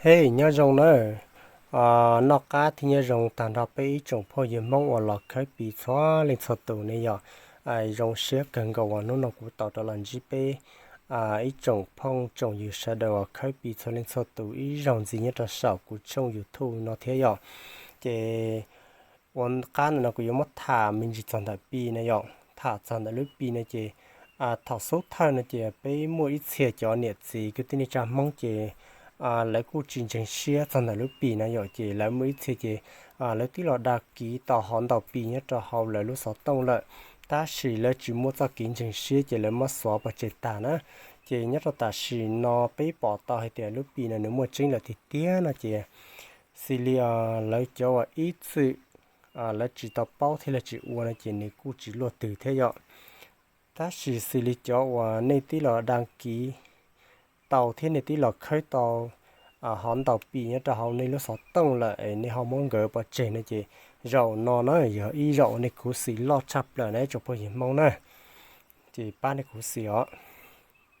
Hej, nyob zoo nawb. Noj qab thiab nyob zoo tag nrho peb ib tsoom phooj ywg Hmoob uas los khawb Pi txhua leej txhua tus ne yom. Zoo siab kawg nkaus uas hnub no kuv tau rov los ntsib peb ib tsoom phooj tsoom ywg sawv daws uas khawb Pi txhua leej txhua tus ib zaug ntxiv nyob rau saum kuv tshooj YouTube no thiab yom. Ces ua qab ntawm no kuv yuav muab tham me ntsis txog ntawm Pi na yom. Tham txog ntawm lub Pi no ces thaum xub thawj no ces peb muaj ib txhia cov niam txiv kwv tij neej tsa Hmoob ces lawv kuj tsis ntseeg siab txog ntawm lub Pi na yom. Ces lawv muaj ib txhia ces lawv twb los dag kiv tau hov ntau Pi nyob rau hauv lawv lub xov tooj lawm, tab sis lawv tsis muaj txoj kev ntseeg siab ces lawv muab xuav pov tseg tag na. Ces nyob rau tam sim no peb pom tau hais tias lub Pi no nws muaj tseeb lawm tiag tiag no ces xws li lawv cov uas ib txwm lawv tsis tau paub thiab lawv tsis ua no ces nws kuj tsis luaj twg thiab yom. Tab sis xws li cov uas nej twb los dag kiv tau thiab nej twb los khawb tau hov ntau Pi nyob rau hauv nej lub xov tooj lawm es nej ho muab nkawd pov tseg no ces zaum no na yog ib zaum uas nej khuv xim loj tshaj plaws na ib tsoom phooj ywg Hmoob na. Ces pab nej khuv xim os.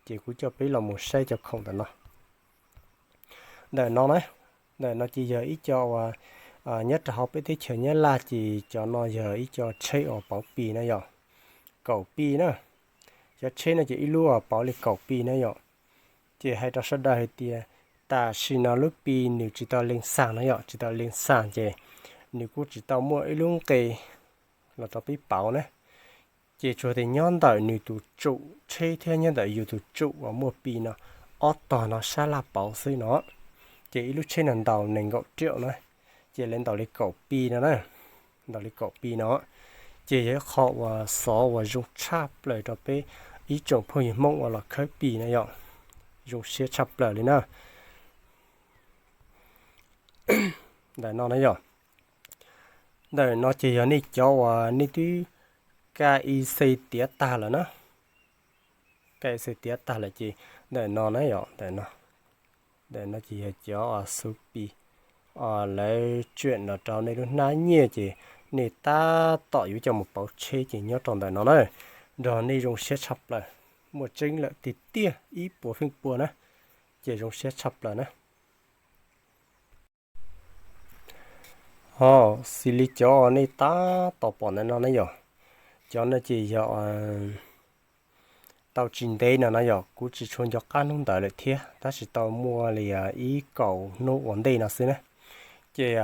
Ces kuv coj peb los mus saib cov khoom ntawm no. Ntawm no na, ntawm no ces yog ib co uas nyob rau hauv peb teb chaws Nyab Laj ces cov no yog ib co tsheb uas pauv Pi na yom, kaum Pi na. Cov tsheb no ces ib lub uas pauv li kaum Pi na yom. Ces hais rau sawv daws hais tias tam sim no lub Pi nws tsis tau leej xaj na yom, tsis tau leej xaj ces nws kuj tsis tau muaj ib lub nqe los rau peb pauv na. Ces tsuas tias nyob ntawm nws tus tsum tsheb thiab nyob ntawm yus tus tsum uas muaj Pi no ob tog no sab laj pauv xwb no. Ces ib lub tsheb no ntaus nees nkaum riaum na, ces lawv ntaus li kaum Pi no na, ntaus li kaum Pi no. Ces yog ib qho uas xov uas zoo tshaj plaws rau peb ib tsoom phooj ywg Hmoob uas los khawb Pi na yom, zoo siab tshaj plaws li na. Ntawm no na yom, ntawm no ces yog nej cov uas nej twb K Y C tiav tag lawm na, K Y C tiav tag lawm ces ntawm no na yom, ntawm no, ntawm no ces yog cov uas xuv Pi, lawv tsuam no rau nej lub hnab nyiaj ces nej tab tom yuav coj mus pauv tsheb ces nyob rau ntawm no na, nrog nej zoo siab tshaj plaws, muaj tseeb lawm tiag tiag ib puas feem pua na, ces zoo siab tshaj plaws na. Ho xws li cov nej tab tom pom ntawm no na yom, cov no ces yog tau tsis ntev no na yom, kuv tsis tshua nco qab hnub ntawd lawm thiab, tab sis tau muaj li ib kaum hnub ua ntej no xwb na. Ces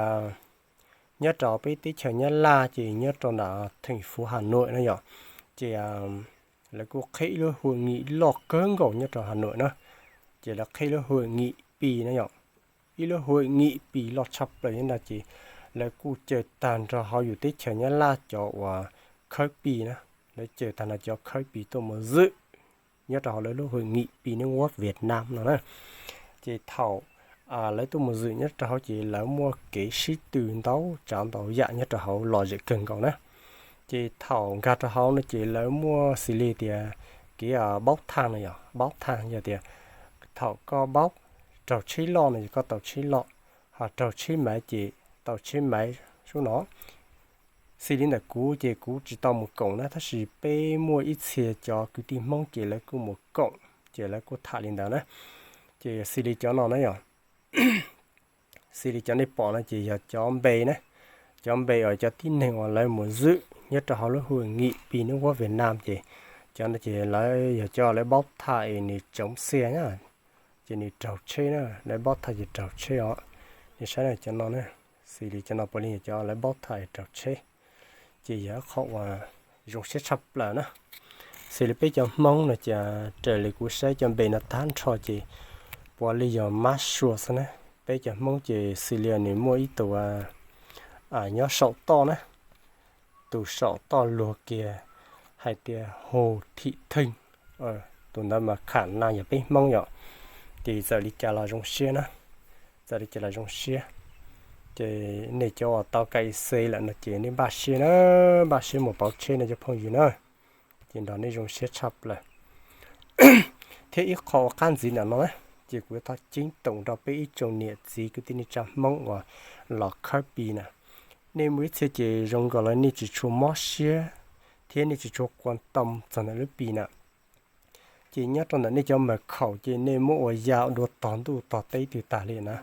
nyob rau peb teb chaws Nyab Laj ces nyob rau nram theem fuv Has Nuam na yom, ces lawv kuj qhib ib lub hua ngim loj kawg nkaus nyob rau Has Nuam na. Ces lawv qhib lub hua ngim Pi na yom, ib lub hua ngim Pi loj tshaj plaws nyob no ces lawv kuj caw tag nrho hauv yus teb chaws Nyab Laj cov uas khawb Pi na, lawv caw tag nrho cov khawb Pi tuaj mus zwm nyob rau hauv lawv lub hua ngim Pi neb nguab Vietnam no na. Ces thaum lawv tuaj mus zwm nyob rau hauv ces lawv muaj kev sib tw ntau tsav ntau yam nyob rau hauv lom zem kawg nkaus na. Ces thaum nkag rau hauv no ces lawv muaj xws li tias kev paub thaj no yom, paub thaj yog tias thaum koj paub raug tsheb loj no ces koj tau tsheb loj, ho raug tsheb maiv ces tau tsheb maiv sub no. Xws li ntawm kuv ces kuv tsis tau mus koom na, tab sis peb muaj ib txhia cov kwv tij Hmoob ces lawv kuj mus koom, ces lawv kuj tham li ntawd na. Ces xws li cov no na yom, xws li cov nej pom no ces yog cov npe na, cov npe uas cov tib neeg uas lawv mus zwm nyob rau hauv lub hua ngim Pi neb nguab Vietnam ces cov no ces lawv yog cov lawv paub thaj es nws tsoov xia na, ces nws raug tsheb na, lawv paub thaj ces raug tsheb os. Nej saib cov no na, xws li cov no puav leej yog cov lawv paub thaj es raug tsheb, ces yog ib qho uas zoo siab tshaj plaws na. Xws li peb cov Hmoob no ces raws li kuv saib cov npe no tag nrho ces puav leej yog mab sua xwb na. Peb cov Hmoob ces xws li nws muaj ib tug nyob saum toj na, tus saum toj luag kiag hais tias Hu Thim Theej, tus ntawd mas kham na yog peb Hmoob yom. Ces txawm li cas los zoo siab na, txawm li cas los zoo siab. Ces nej cov uas tau K Y C lawm no ces nej npaj siab na, npaj siab mus pauv tsheb no cov phooj ywg na, ces nrog nej zoo siab tshaj plaws. Thiab ib qho uas qab ntxiv ntawm no na, ces kuv yuav thov ceeb toom rau peb ib tsoom niam txiv kwv tij neej tsa Hmoob uas los khawb Pi na, nej muaj ib txhia ces zoo nkaus li nej tsis tshua mob siab thiab nej tsis tshua kuam tau txog ntawm lub Pi na. Ces nyob rau ntawm nej cov mawm khaum ces nej muab ua ya dua tog ntuj tog teb twg tag li na.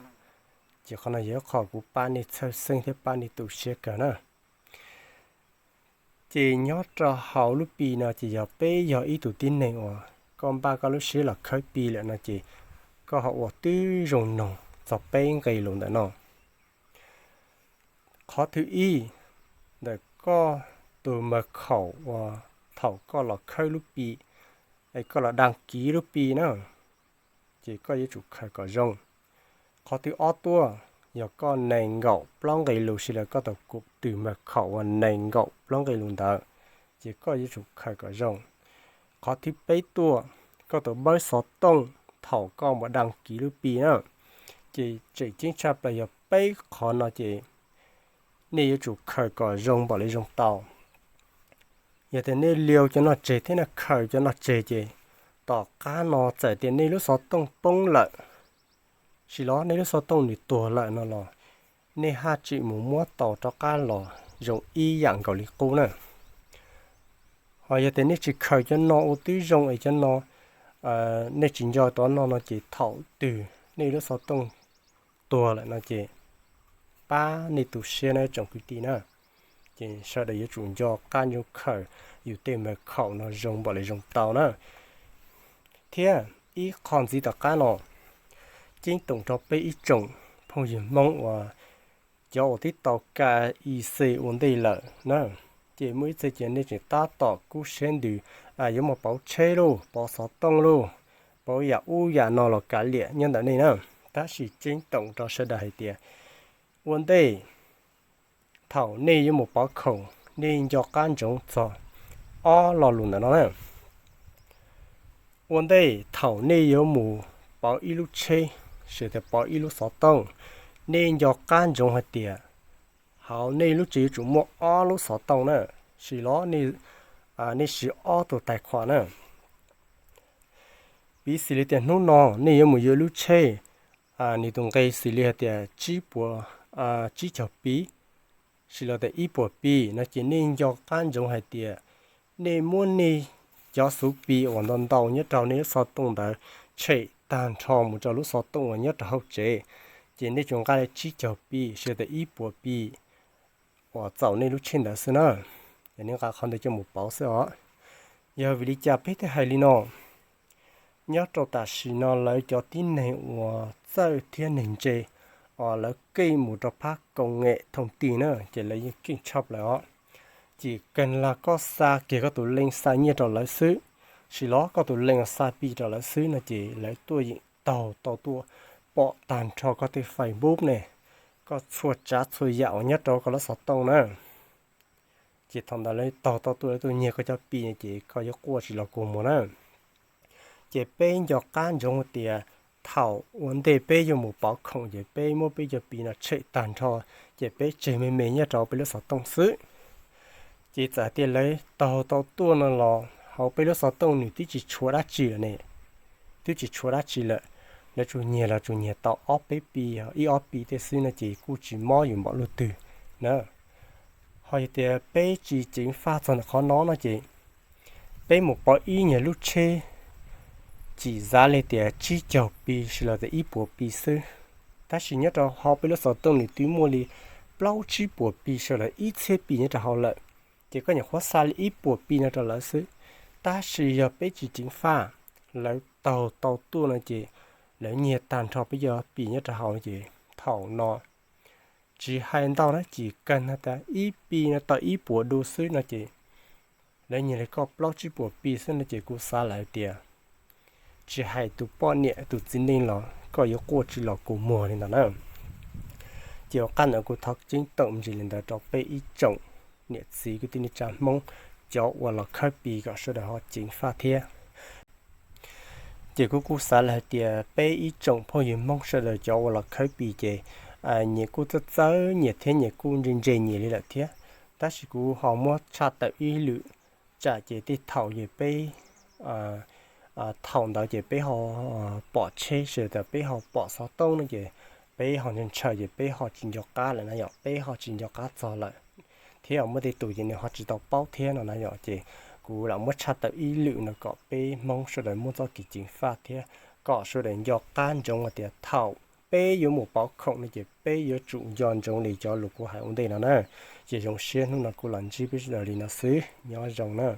Ces qhov no yog qhov kuv pab nej txhawj xeeb thiab pab nej tu siab kawg na. Ces nyob rau hauv lub Pi no ces yog peb yog ib tug tib neeg uas koj npaj koj lub siab los khawb Pi lawm no ces koj ho ua tib zoo noog txog peb nqe lus ntawm no. Qhov thib ib, ntawm koj tus mật khẩu uas thaum koj los khawb lub Pi, es koj los đăng ký lub Pi na, ces koj yuav tsum khaws kom zoo. Qhov thib ob tuaj, yog koj nees nkaum plaub nqe lus sib lawv koj tus mật khẩu uas nees nkaum plaub nqe lus ntawd, ces koj yuav tsum khaws kom zoo. Qhov thib peb tuaj, koj tus npawb xov tooj thaum koj mus đăng ký lub Pi na, ces tseem ceeb tshaj plaws yog peb qhov no ces nej yuav tsum khaws kom zoo npaum li zoo tau. Yog tias nej liau cov no tseg thiab nej khaws cov no tseg ces tom qab no txawm tias nej lub xov tooj poob lawm, sis los nej lub xov tooj nws tuag lawm no los nej haj tseem mus muab tau rov qab los zoo ib yam nkaus li qub na. Ho yog tias nej tsis khaws cov no ua tib zoo es cov no nej tsis nco rov no no ces thaum twg nej lub xov tooj tuag lawm no ces pab nej tu siab na tsoom kwv tij na. Ces sawv daws yuav tsum nco qab ntsoov khaws yus tej mật khẩu no zoo npaum li zoo tau na. Thiab ib qho ntxiv tom qab no, ceeb toom rau peb ib tsoom phooj ywg Hmoob uas cov uas twb tau K Y C ua ntej lawm na, ces muaj ib txhia ces nej tseem tab tom kub siab ntws, yuav mus pauv tsheb lauj, pauv xov tooj lauj, pauv yam ub yam no los kav liam nyob ntawm nej na. Tab sis ceeb toom rau sawv daws hais tias ua ntej thaum nej yuav mus pauv khoom, nej nco qab ntsoov txog ob lo lus ntawm no na. Ua ntej thaum nej yuav mus pauv ib lub tsheb, sis tias pauv ib lub xov tooj, nej nco qab ntsoov hais tias hauv nej lub tsev yuav tsum muaj ob lub xov tooj na, sis los nej siv ob tug tài khoản na. Piv xws li tias hnub no nej yuav mus yuav lub tsheb, nws tus nqe xws li hais tias tsib puas, tsib caug Pi, sis los tias ib puas Pi no ces nej nco qab ntsoov hais tias nej muab nej cov xuv Pi uas ntau ntau nyob rau nej lub xov tooj ntawd tshem tag nrho mus rau lub xov tooj uas nyob rau hauv tsev, ces nej tsuas nqa li tsib caug Pi sis tias ib puas Pi uas txaus nej lub tsheb ntawd xwb na. Yog nej nqa qhov ntawd coj mus pauv xwb os. Yog vim li cas peb thiaj hais li no? Nyob rau tam sim no lawv cov tib neeg uas txawj thiab neeg ntse, lawv keej mus rau phab công nghệ thông tin na, ces lawv yeej keej tshaj plaws os. Ces kawg lag koj xa kiag koj tus link xa nyiaj rau lawv xwb, sis los koj tus link xa Pi rau lawv xwb no ces lawv tuaj yeem taug tau tuaj pom tag nrho koj tej Facebook ne, koj txhua tsav txhua yam uas nyob rau koj lub xov tooj na. Ces thaum ntawd lawv taug tau tuaj, lawv tuaj nyiag koj cov Pi ces koj yuav quaj tsis los kua muag na. Ces peb nco qab ntsoov tias thaum ua ntej peb yuav mus pauv khoom ces peb muab peb cov Pi no tshem tag nrho, ces peb tseg me me nyob rau peb lub xov tooj xwb. Ces txawm hais tias lawv taug tau tuaj no los hauv peb lub xov tooj nws twb tsis tshuav dab tsi lawm ne, twb tsis tshuav dab tsi lawm, lawv tsuas nyiag los tsuas nyiag tau ob peb Pi, ib ob Pi tej xwb no ces kuj tsis mob yus npaum luaj twg na. Ho yog tias peb tsis ceev faj txog ntawm qhov no no ces peb mus pauv ib nyuag lub tsheb tsis xav li tias tsib caug Pi sis los tias ib puas Pi xwb, tab sis nyob rau hauv peb lub xov tooj nws twb muaj li plaub tsib puas Pi sis los ib txhiab Pi nyob rau hauv lawm, ces koj nyuam qhuav xa li ib puas Pi no rau lawv xwb. Tab sis yog peb tsis ceev faj, lawv taug tau tuaj no ces lawv nyiag tag nrho peb cov Pi nyob rau hauv no ces thaum no tsis hais ntau na, ces kawg no tas ib Pi no tau ib puas du xwb no ces lawv nyiag li koj plaub tsib puas Pi xwb no ces kuv xav lawm tias tsis hais tus poj niam tus txiv neej los koj yuav quaj tsis los kua muag li ntawd na. Ces ua qab ntawd kuv thov ceeb toom ntsis li ntawd rau peb ib tsoom niam txiv kwv tij neej tsa Hmoob cov uas los khawb Pi kom sawv daws ho ceev faj thiab. Ces kuv kuj xav lawm hais tias peb ib tsoom phooj ywg Hmoob sawv daws cov uas los khawb Pi ces nyias kuj txawj txawj nyias thiab nyias kuj ntse ntse nyias li lawm thiab. Tab sis kuv ho muab tshaj tawm ib lwm, tsam ces tej thaum ces peb thaum ntawd ces peb ho pom tsheb sawv daws peb ho pom xov tooj no ces peb ho ntshaw ntshaw ces peb ho tsis nco qab lawm na yom, peb ho tsis nco qab txog lawm. Thiab muaj tej tus ces nws ho tsis tau paub thiab no na yom, ces kuv lam muab tshaj tawm ib lwm no kom peb Hmoob sawv daws muaj txoj kev ceev faj thiab kom sawv daws nco qab ntsoov hais tias thaum peb yuav mus pauv khoom no ces peb yuav tsum nco ntsoov li cov lus kuv hais ua ntej no na. Ces zoo siab hnub no kuv los ntsib peb sawv daws li no xwb, nyob zoo na.